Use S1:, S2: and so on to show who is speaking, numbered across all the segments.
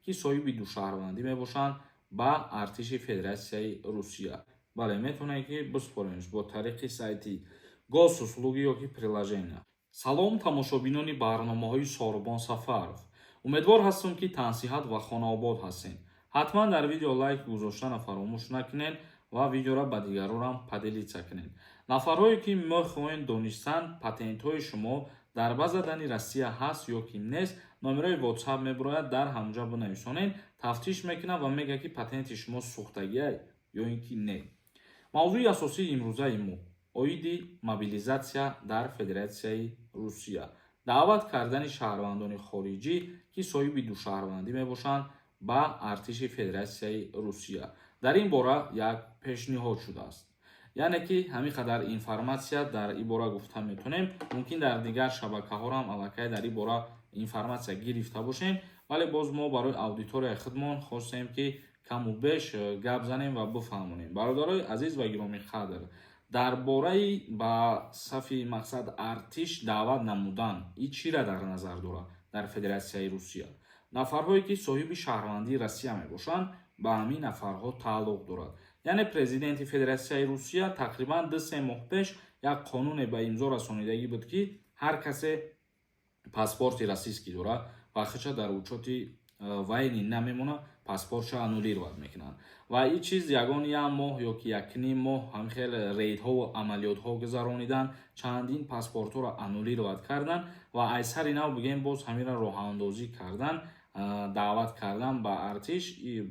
S1: ки соҳиби душаҳрвандӣ мебошанд, ба артиши Федератсияи Русия. Бале, метавонед, ки биспоренш бо тариқи сайти Госуслуги ё ки приложения. Салом, тамошобинони барномаҳои Сорубон Сафаров! Умедвор ҳастам, ки тансиҳат ва хонаобод ҳастед. Ҳатман дар видео лайк гузоштана фаромӯш накунед ва видеоро ба дигаронам поделиться кунед. Нафарҳое, ки мехоҳед донистан, патентҳои шумо дар база данных Россия ҳаст ё ки нест, номерои WhatsApp мебурояд, дар ҳамҷа бинависонед, тафтиш мекунад ва мегӯяд, ки патенти шумо сӯхтагиа ё ин ки не. Мавзӯи асосии имрӯзаи мо оиди мобилизатсия дар Федератсияи Русия, даъват кардани шаҳрвандони хориҷӣ, ки соҳиби душаҳрвандӣ мебошанд, ба артиши Федератсияи Русия. Дар ин бора як пешниҳод шудааст, яъне ки ҳамин қадар информатсия дар ин бора гуфта метавонем. Мумкин, дар дигар шабакаҳоам аллакай дар ин бора информатсия гирифта бошем, вале боз мо барои аудиторияи худмон хостем, ки каму беш гап занем ва бифаҳмонем. Бародарои азиз ва гиромиқадр, дар бораи ба сафи мақсад артиш даъват намудан и чира дар назар дорад? Дар Федератсияи Русия нафарҳое, ки соҳиби шаҳрвандии Россия мебошанд, ба ҳамин нафарҳо тааллуқ дорад. Яъне президенти Федератсияи Русия тақрибан 2-3 моҳ пеш як қонуне ба имзо расонидагӣ буд, ки ҳар касе паспорти российский дорад ва худша дар учёти военный намемонад, паспортша аннулировать мекунанд. Ва ин чиз ягон як моҳ ё ки якним моҳ ҳамин хел рейдҳову амалиётҳо гузарониданд, чандин паспортҳоро аннулировать карданд ва аз сари нав, бигем, боз ҳаминро роҳандозӣ кардан, даъват кардан ба артиш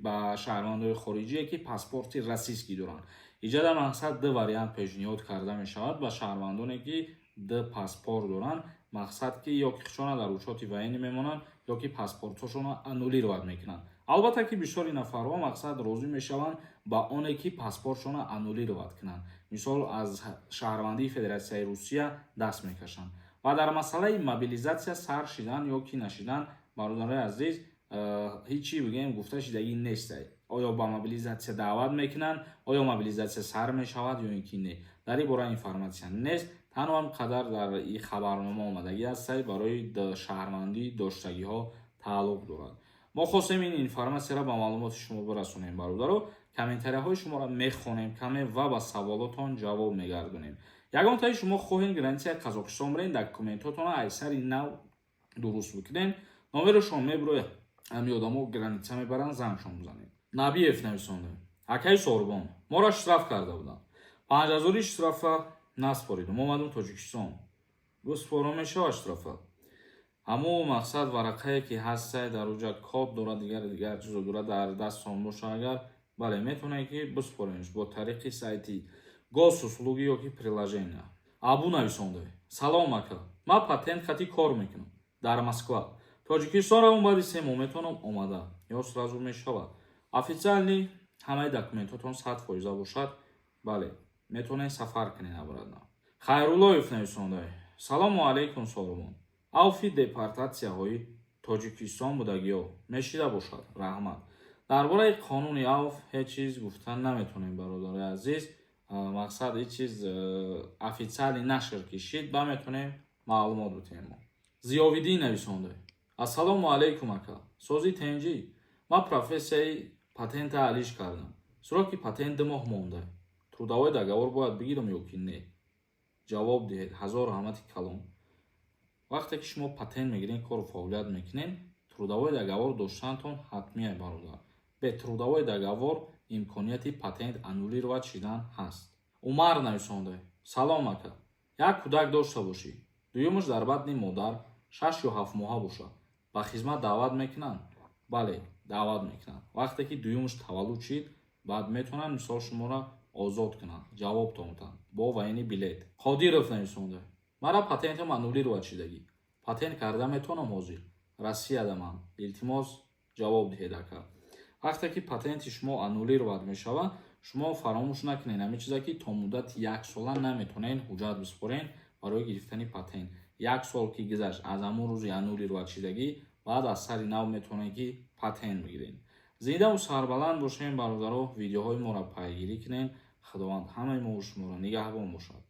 S1: ба шаҳрвандои хориҷие, ки паспорти российский доранд. Иҷода мақсад ду вариант пешниҳод карда мешавад ба шаҳрвандоне, ки ду паспорт доранд. Мақсад, ки ё ки худшона дар учёти военный мемонанд, ё ки паспортҳошонро аннулировать мекунанд. Албатта, ки бисёри нафарҳо, мақсад, розӣ мешаванд ба оне, ки паспортшонро аннулировать кунанд, мисол, аз шаҳрвандии Федератсияи Русия даст мекашанд. Ва дар масъалаи мобилизатсия сар шидан ё ки нашидан, бародарои азиз, ҳеҷ чӣ, бигӯем, гуфта шидагӣ нестай. Оё ба мобилизатсия даъват мекунанд, оё мобилизатсия сар мешавад ё ин ки не, дар ин бора информатсия нест. Танҳо ҳам қадар дар ин хабарнома омадагӣ ҳастай, барои шаҳрвандӣ доштагиҳо тааллуқ дорад. Мо хостем ин информатсияро ба маълумоти шумо бирасонем. Бародаро, комментарияҳои шуморо мехонем каме ва ба саволотон ҷавоб мегардонем. Ягонтаи шумо хоҳем границаи Қазоқистон бирен, документҳотонро аз сари нав дуруст бикунем, номерошон мебирояд, ҳами одамо граница мебаранд, зангшон бизанед. Набиев нависонда: «Акаи Сорбон, моро штраф карда буданд, 5000-и штрафа наспоридум, омадум Тоҷикистон, биспоро мешавад штрафа?» Ҳамун мақсад, варақае, ки ҳастай, дар уҷа код дорад, дигар дигар чизо дорад, дар дастон боша агар, бале, метавонед, ки биспоренш бо тариқи сайти Госуслуги ё ки приложения. Абу нависонда: «Салом, ака, ман патент хати кор мекунам дар Москва. Тоҷикистон равон, баъди 3 моҳ метавонам омада ё сразу мешавад?» Официальный ҳамаи документҳотон 100% бошад, бале, метавонед сафар кунед обратно. Хайруллоев нависонда: «Салому алайкум, Сорубон, авфи депортатсияҳои Тоҷикистон будагиё мешида бошад, раҳмат». Дар бораи қонуни авф ҳеҷ чиз гуфта наметавонем, бародарои азиз. Мақсад, ҳеҷ чиз официальный нашр ки шид, ба метавонем маълумот битем. Мо Зиёвиддин нависонда: «Ассалому алайкум, ака, сози, тенҷӣ? Ман профессияи патента алиш кардам, сроки патент 2 моҳ монда, трудовой договор бояд бигирам ё ки не? Ҷавоб диҳед, ҳазор раҳмати калон». Вақте ки шумо патент мегиред, кору фаъолият мекунед, трудовой договор доштанатон ҳатмия, бародар. Бе трудовой договор имконияти патент аннулировать шидан ҳаст. Умар нависонда: «Салом, ака, як кӯдак дошта бошӣ, дуюмаш дар батни модар 6 ё 7 моҳа бошад, ба хизмат даъват мекунанд?» Бале, даъват мекунанд. Вақте ки дуюмаш таваллуд шид, баъд метавонанд, мисол, шуморо озод кунанд, ҷавоб тонтанд бо военный билет. Қодиров нависонда: «Мара патентам аннулировать шидагӣ, патент карда метавонам? Ҳозир Россияда ман, илтимос, ҷавоб диҳед, ака». Вақте ки патенти шумо аннулировать мешавад, шумо фаромӯш накунед ҳамин чиза, ки то муддати як сола наметавонед ҳуҷҷат бисупоред барои гирифтани патент. Як сол ки гузашт аз ҳамон рӯзи аннулировать шидагӣ, баъд аз сари нав метавонед, ки патент бигиред. Зиндаву сарбаланд бошем, бародаро. Видеоҳои моро пайгирӣ кунед. Худованд ҳамаи мо шуморо нигаҳбон бошад.